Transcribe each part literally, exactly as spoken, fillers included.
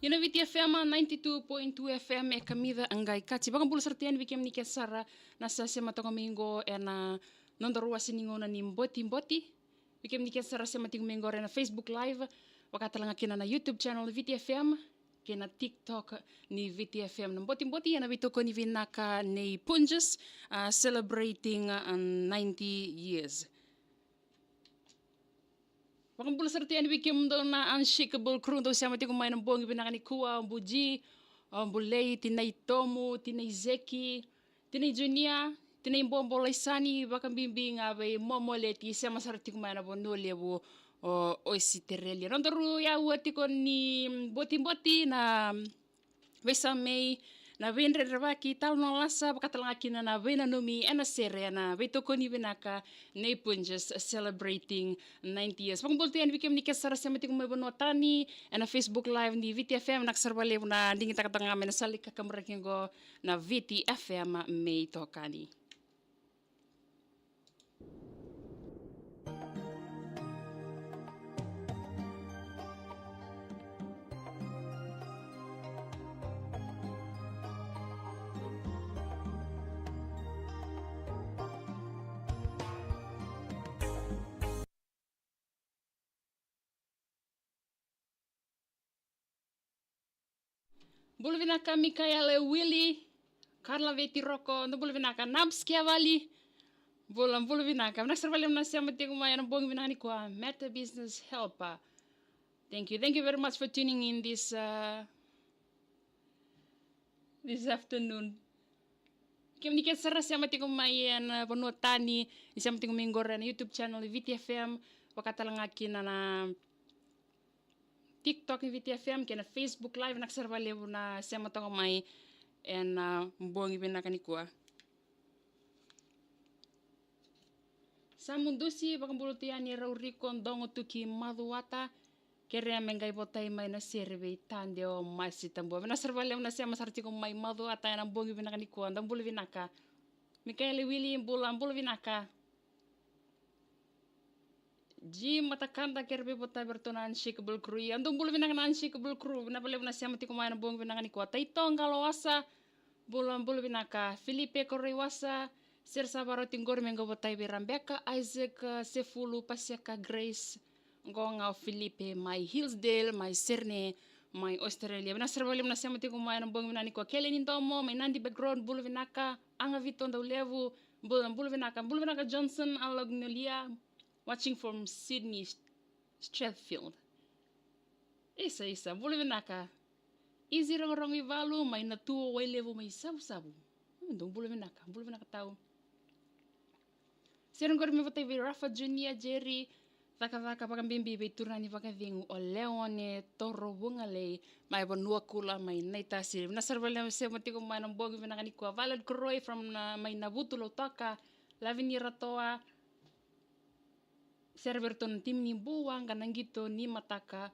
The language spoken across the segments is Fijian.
Ena Viti F M ninety-two point two F M e kamica a qai kati. Vakabula sara tu yani vei kemuni kece sara na sa sema toka mai qo ena noda ruasi ni gauna ni botiboti. Vei kemuni kece sara sema tiko mai qo ena Facebook Live, vaka tale ga kina na YouTube channel Viti F M, kei na TikTok ni Viti F M. Na botiboti ena veitokoni vinaka nei Punjas, uh, celebrating, uh, ninety years. Vakabula sara tu yani vei kemudou na Unshakable Crew, dou sema tiko mai na bogi vinaka nikua, o Buji, o Bulei, tinai Tomu, tinai Zeki, tinai Junia, tinai Bobo Laisani, vakabibi ga vei Momo Leti, sema sara tiko mai na vanua levu o Ositerelia. Nodaru yaua tiko ni botiboti na veisamei, na veidredrevaki, talanoa lasa, vaka tale ga kina na veinanumi ena sere ena veitokoni vinaka nei Punjas celebrating ninety years. Vakabula tu yani vei kemuni kece sara sema tiko mai vanua tani ena Facebook Live ni Viti F M, vinaka sara vakalevu na digitaka toka ga mai na sala ni kakaburaki qo na Viti F M me itokani. Bula vinaka Mikaele Wili, Karla Veti Roko, dou bula vinaka Nabs Kiavali. Bula, bula vinaka. Vinaka sara vakalevu na sema tiko mai ena bogi vinaka nikua, Meta Business Helper. Thank you. Thank you very much for tuning in this, uh, this afternoon. Kemuni kece sara sema tiko mai ena vanua tani, ni sema tiko mai qori ena YouTube channel Viti F M, vaka tale ga kina na TikTok ni Viti F M kei na Facebook Live, vinaka sara vakalevu na sema toka mai ena bogi vinaka nikua. Samudusi, vakabula tu yani Rauriko, Dogo tu ki Macuata, kerea me qai votai mai na sere vei Tadeo Masitabua. Vinaka sara vakalevu na sema sara tiko mai Macuata ena bogi vinaka nikua, dou bula vinaka. Mikaele Wili, bula, bula vinaka. Ji Matakada, kerea me vota vei iratou na Unshakable Crew. Ia, dou bula vinaka na Unshakable Crew. Vinaka vakalevu na sema tiko mai ena bogi vinaka nikua. Taito Qaloasa, bula, bula vinaka. Filipe Koroiwasa, sere sa varau tiko qori me qai votai vei Rebecca, Isaac, uh, Sefulu, Paseka, Grace, qo ga o Filipe mai Hillsdale, mai Sydney, mai Australia. Vinaka sara vakalevu na sema tiko mai ena bogi vinaka nikua. Kele ni Domo mai Nadi Background, bula vinaka. Aga Vito Daulevu, bula, bula vinaka. Bula vinaka Johnson Alagnolia, watching from Sydney, Strathfield. Isa, isa, bula vinaka. Easy Rogorogo Ivalu mai Natuo, Wailevu mai Savusavu. Hmm, dou bula vinaka, bula vinaka tau. Sere qori me votai vei Rafa Junior, Jerry, Cakacaka, vakabibi vei turaga ni vakacegu o Leone Toro Vugalei mai Vanuakula mai Naitasiri. Vinaka sara vakalevu sema tiko mai na bogi vinaka nikua. Violet Koroi from na, mai Navutu, Lautoka, Lavini Ratoa, sere vei iratou na timi ni Buwaqa na qito ni mataka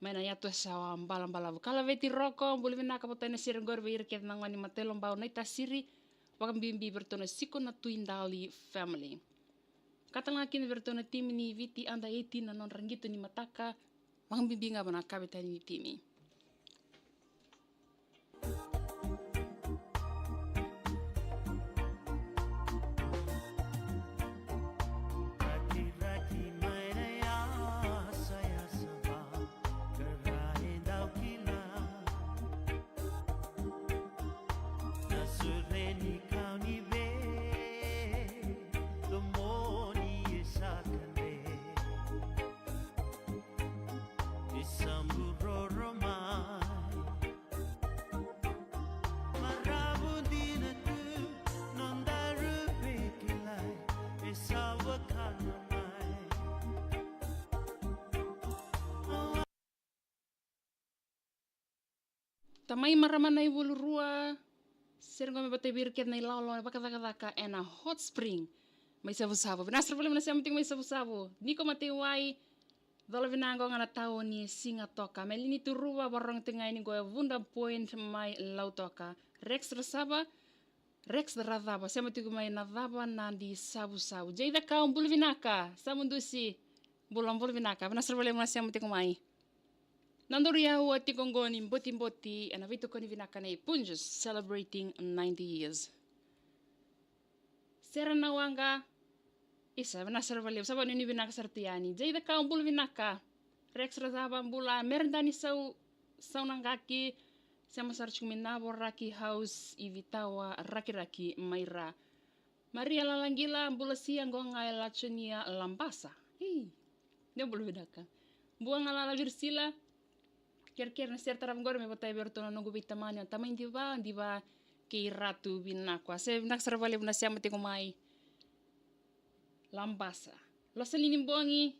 mai na yatu e Sawa Balabalavu. Kalaveti Roko, bula vinaka, votai na sere qori vei ira kece na gone ni Matailobau Naitasiri, vakabibi vei iratou na Siko na Tui Dali family. Ka tale ga kina vei iratou na timi ni Viti under eighteen na nodra qito ni mataka, vakabibi ga vei na kavetani ni timi. Tamai marama na iVolurua, sere qo me vata vei ira kece na ilawalawa vakacakacaka ena Hot Spring mai Savusavu. Vinaka sara vakalevu na sema tiko mai Savusavu. Niko Mateiwai, cola vinaka qo ga na taoni Sigatoka. Melini Turuva, varogo tiko ga yani qo e Vuda Point mai Lautoka. Rex Rasava, Rex Racava, sema tiko mai na cava na di Savusavu. Jei Cakau, bula vinaka. Samudusi, bula, bula vinaka. Vinaka sara vakalevu na sema tiko mai. Na dori au a tiko qo ni botiboti ena veitokoni vinaka nei Punjas celebrating ninety years. Sera na waqa. Isa, vinaka sara valevu, sa vanuinui vinaka sara tu yani. Jei Cakau, bula vinaka. Rex Razava, bula. Meredani Sau, Saunaqaki, sema sara tiko mai Navoraki House i Vitawa, Rakiraki mai Ra. Maria Lalaqila, bula Sia, qo ga e Laconia, Labasa. Ei, ni bula vinaka. Bua ga Lala Virisila. Kerekere na sere tarava qori me votai vei iratou na noqu veitamani, na tamai Diva, Diva kei Ratu Vinaka. Se vinaka sara valevu na sema tiko mai Labasa. Losalini Bogi,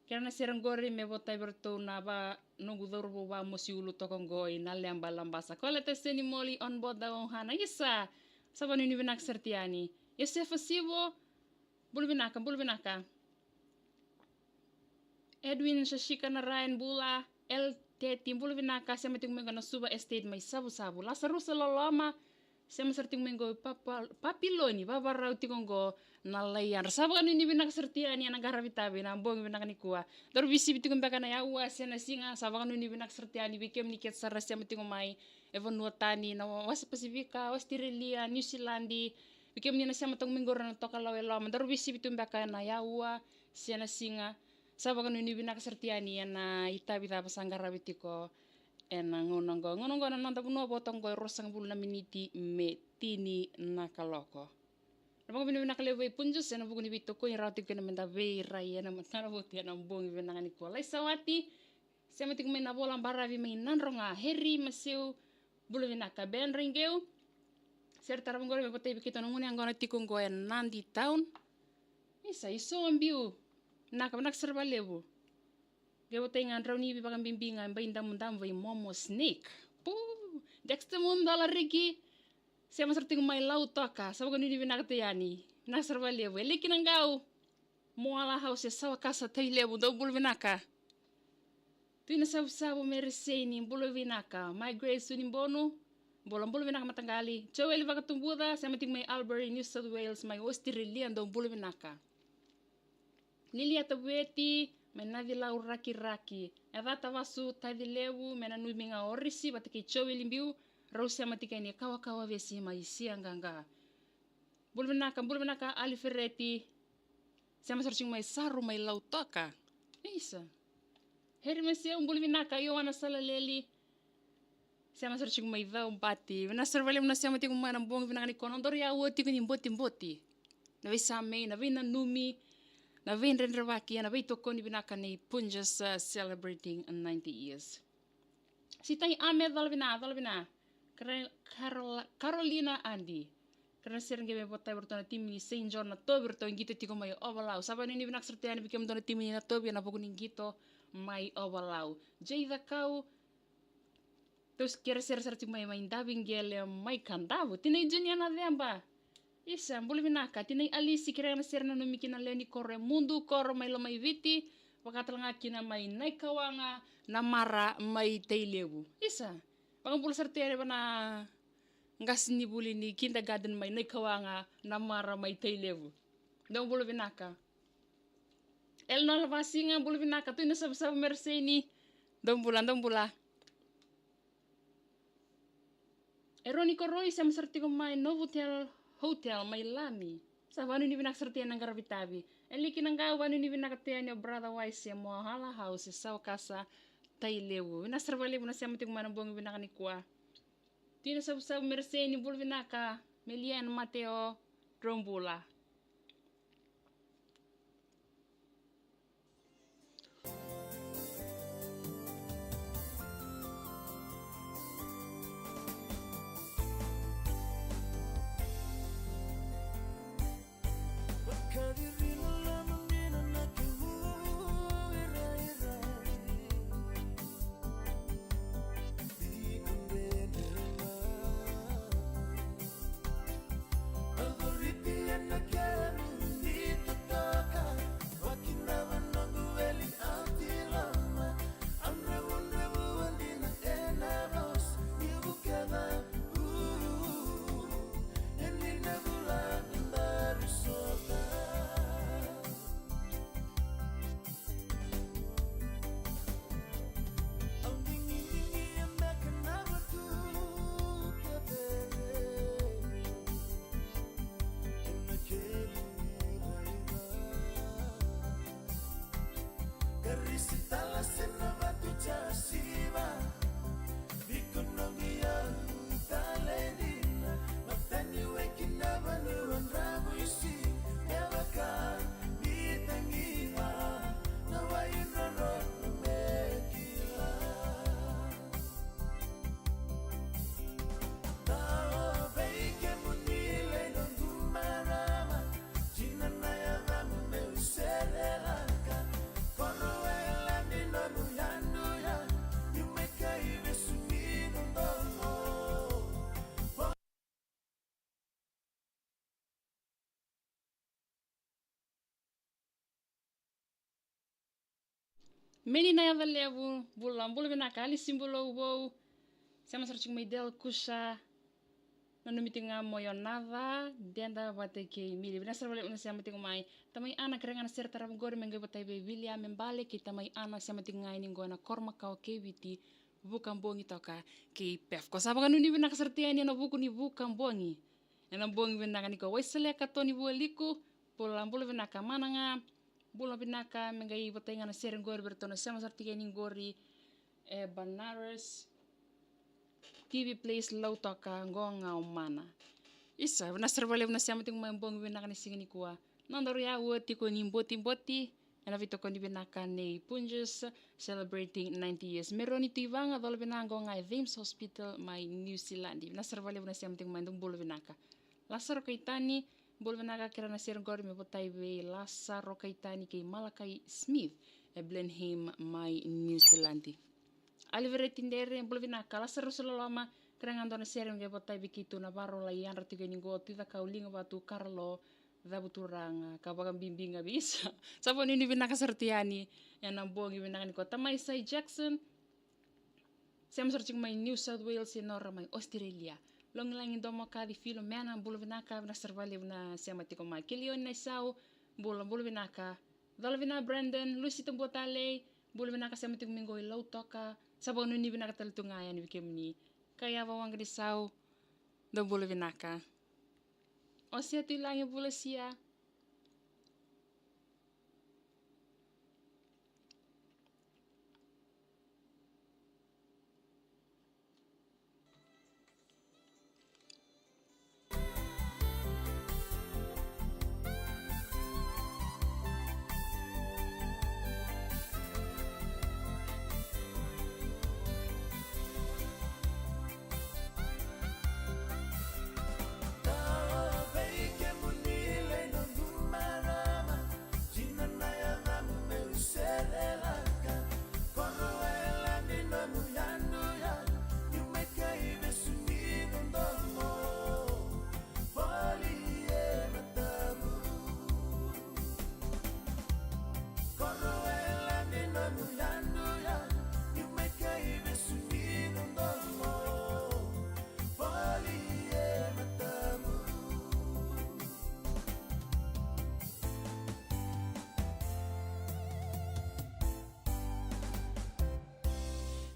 kere na sere qori me votai vei iratou na va noqu cauravou va Mosi Ulu toka qo i Naleba, Labasa. Koleta Seni Moli on board da Ohana. Isa, sa vanuinui vinaka sara tu yani. Iosefa Sivo, bula vinaka, bula vinaka. Edwin Shashika Narayan, bula. El Teti, bula vinaka, sema tiko mai qo na Suva Estate mai Savusavu. Lasarusa Loloma, sema sara tiko mai qo i Papa-, Papiloni, vavarau tiko qo na Laiadra. Sa vakanuinui vinaka sara tu yani ena qaravi tavi ena bogi vinaka nikua. Daru veisivi tiko beka na yaua se na siga, sa vakanuinui vinaka sara tu yani vei kemuni kece sara sema tiko mai e vanua tani, na wasa Pasifika, Australia, Niusiladi, vei kemuni na sema tiko mai qori na tokalau e loma. Daru veisivi tu beka na yaua se na siga. Sa vakanuinui vinaka sara tu yani ena itavi cava sa qaravi tiko ena gauna qo. Gauna qo na noda vanua vo toka qo e ruasagavulu na miniti me tini na kaloko. Na vakavinavinaka levu vei Punjas ena vuku ni veitokoni rawa tiko kina meda veirai ena matana votu ena bogi vinaka nikua. Lai Sawati, sema tiko mai Navola Baravi mai Nadroga. Heri Maseu, bula vinaka. Ben Rengeu, sere tarava qori me votai vei keitou na gunu yaqona tiko qo e Nadi Town. Isa, Iso Biu, vinaka, vinaka sara valevu. Qai votai ga Draunivi vakabibi ga e Baidamudamu vei Momo Snake. Pu, Dexter Mundola Riki, sema sara tiko mai Lautoka, sa vakanuinui vinaka tu yani. Vinaka sara valevu. E Liki Naqau, Moala House e Sawakasa, Tailevu, dou bula vinaka. Tui Nasavusavu Mereseini, bula vinaka. Mai Grace Unibonu, bula, bula vinaka mataqali. Joeli Vakatubuca, sema tiko mai Albury, New South Wales, mai Australia, dou bula vinaka. Lilia Tavueti mai Nacilau Rakiraki. Yaca Tavasu, Tacilevu, me nanumi ga o Risi vata kei Joeli Biu, rau sema tiko yani e Kawakawa Vesi mai Siaqaqa. Bula vinaka, bula vinaka Alifereti. Sema sara tiko mai Saru mai Lautoka. Isa. Heri Maseu, bula vinaka. Ioana Salaleli, sema sara tiko mai Caubati. Vinaka sara valevu na sema tiko mai na bogi vinaka nikua. Na nodaru yaua tiko ni botiboti, na veisamei, na veinanumi, na veidredrevaki, na veitokoni vinaka nei Punjas, uh, celebrating ninety years. Sitai Ame, cola vina, cola vina. Kara-, Karola-, Carolina Adi. Kara na sere qai me votai vei iratou na timi ni Saint John Natovi, iratou qito tiko mai Ovalau. Sa vakanuinui vinaka sara tu yani vei kemudou na timi ni Natovi ena vuku ni qito mai Ovalau. Jei Cakau, tou kere sere sara tiko mai, mai Daviqele mai Kadavu. Tinai Junior Naceba. Isa, bula vinaka. Tinai Alisi, kerea na sere nanumi kina lewe ni koro e Mudukoro mai Lomaiviti. Vaka tale ga kina mai Naikawaga, Namara mai Tailevu. Isa, vakabula sara tu yani vei na qasenivuli ni kindergarten mai Naikawaga, Namara mai Tailevu. Dou bula vinaka. Elnola Vasiga, bula vinaka. Tui Nasavusavu Mereseini, dou bula, dou bula. Eroni Koroi, sema sara tiko mai Novotel Hotel mai Lami. Sa vakanuinui vinaka sara tu yani na qaravi tavi. E Liki Naqau, vakanuinui vinaka tu yani o Brother Wise e Moala House e Sawakasa, Tailevu. Vinaka sara valevu na sema tiko mai na bogi vinaka nikua. Tui Nasavusavu Mereseini, bula vinaka. Melian Mateo, drau bula. Meni na yaca levu, bula, bula vinaka, Alisi Bulou vou. Sema sara tiko mai Del Kusa. Nanumi tiko ga mo Ionaca, Deda vata kei Mili. Vinaka sara vakalevu na sema tiko mai. Tamai Ana, kerea ga na sere tarava qori me qai votai vei Viliame Bale kei tamai Ana, sema tiko ga yani qo ena koro makawa kei Viti, vuka bogi toka kei Pef. Ko sa vakanuinui vinaka sara tu yani ena vuku ni vuka bogi. Ena bogi vinaka nikua, Waiseleka Toni Vualiku, bula, bula vinaka, mana ga. Bula vinaka, me qai votai ga na sere qori vei ratou na sema sara tiko yani qori e Banaras T V Place, Lautoka, qo ga o mana. Isa, vinaka sara vakalevu na sema tiko mai, bogi vinaka ni siga nikua. Nodaru yaua tiko ni Botiboti, ena veitokoni vinaka nei Punjas, celebrating ninety years. Meroni Tuivaga, cola vinaka, qo ga e James Hospital mai New Zealand. Vinaka sara vakalevu na sema tiko mai, dou bula vinaka. Lasaro Kaitani, bula vinaka, kerea na sere qori me votai vei Lasaro Kaitani kei Malakai Smith e Blenheim mai New Zealand. Alivereti Dere, bula vinaka, Lasaro Sulaloma, kerea ga dua na sere me qai votai vei keitou na varo lai yadra tiko yani qo, Tui Cakau, Liga Vatu, Karalo, Cavu Turaga, ka vakabibi ga vei Isa. Sa vakanuinui vinaka sara tu yani ena bogi vinaka nikua. Tamai Sai Jackson, sema sara tiko mai New South Wales, e Nora mai Australia. Logilagi Domo Kaci Filomena, bula vinaka, vinaka sara vakalevu na sema tiko mai. Kilioni Naisau, bula, bula vinaka. Cola vinaka Brandon, Lucy Tabua Talei, bula vinaka, sema tiko mai qo i Lautoka. Sa vakanuinui vinaka tale tu ga yani vei kemuni. Kaiava Waqanisau, dou bula vinaka. Osia Tuilagi, bula Sia.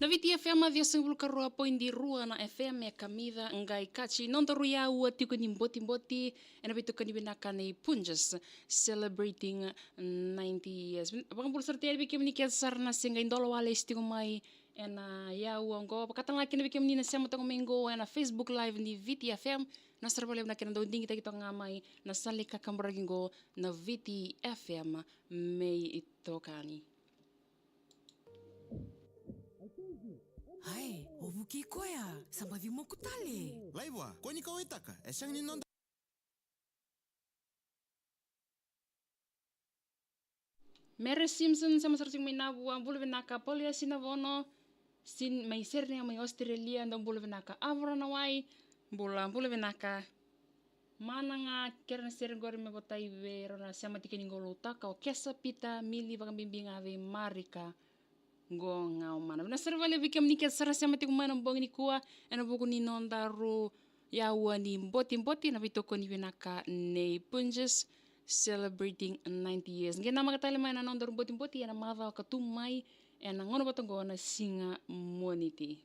Na Viti F M, ciwasagavulu ka rua poidi rua na F M, e kamica qai kaci. Nodaru yaua tiko ni Botiboti, ena veitokoni vinaka nei Punjas, celebrating ninety years. Vakabula sara tu yani vei kemuni kece sara na se qai dola walesi tiko mai ena yaua oqo. Vakatalega kina vei kemuni na sema toka mai qo ena Facebook Live ni Viti F M. Vinaka sara vakalevu na kena dau digitaki toka ga mai na sala ni kakaburaki qo na Viti F M me itokani. Ai, o vukei koya, sa baci moku tale. Laiva, ko ni kauwaitaka, e sega ni noda. Mere Simpson, sema sara tiko mai Navua, bula vinaka. Paulia Sinavono, sin mai Serenia mai Australia, dou bula vinaka. Avura na wai, bula, bula vinaka. Mana ga, kerea na sere qori me votai vei rau na sema tiko yani qo Lautoka, o Kesa, Pita, Mili, vakabibi ga vei Marika. Qo ga o mana. Vinaka sara vakalevu vei kemuni kece sara na sema tiko mai na bogi nikua, ena vuku ni nodaru yaua ni Botiboti, na veitokoni vinaka nei Punjas, celebrating ninety years. Qai namaka tale mai na nodaru Botiboti ena macawa ka tu mai ena gauna vata oqo na siga Moniti.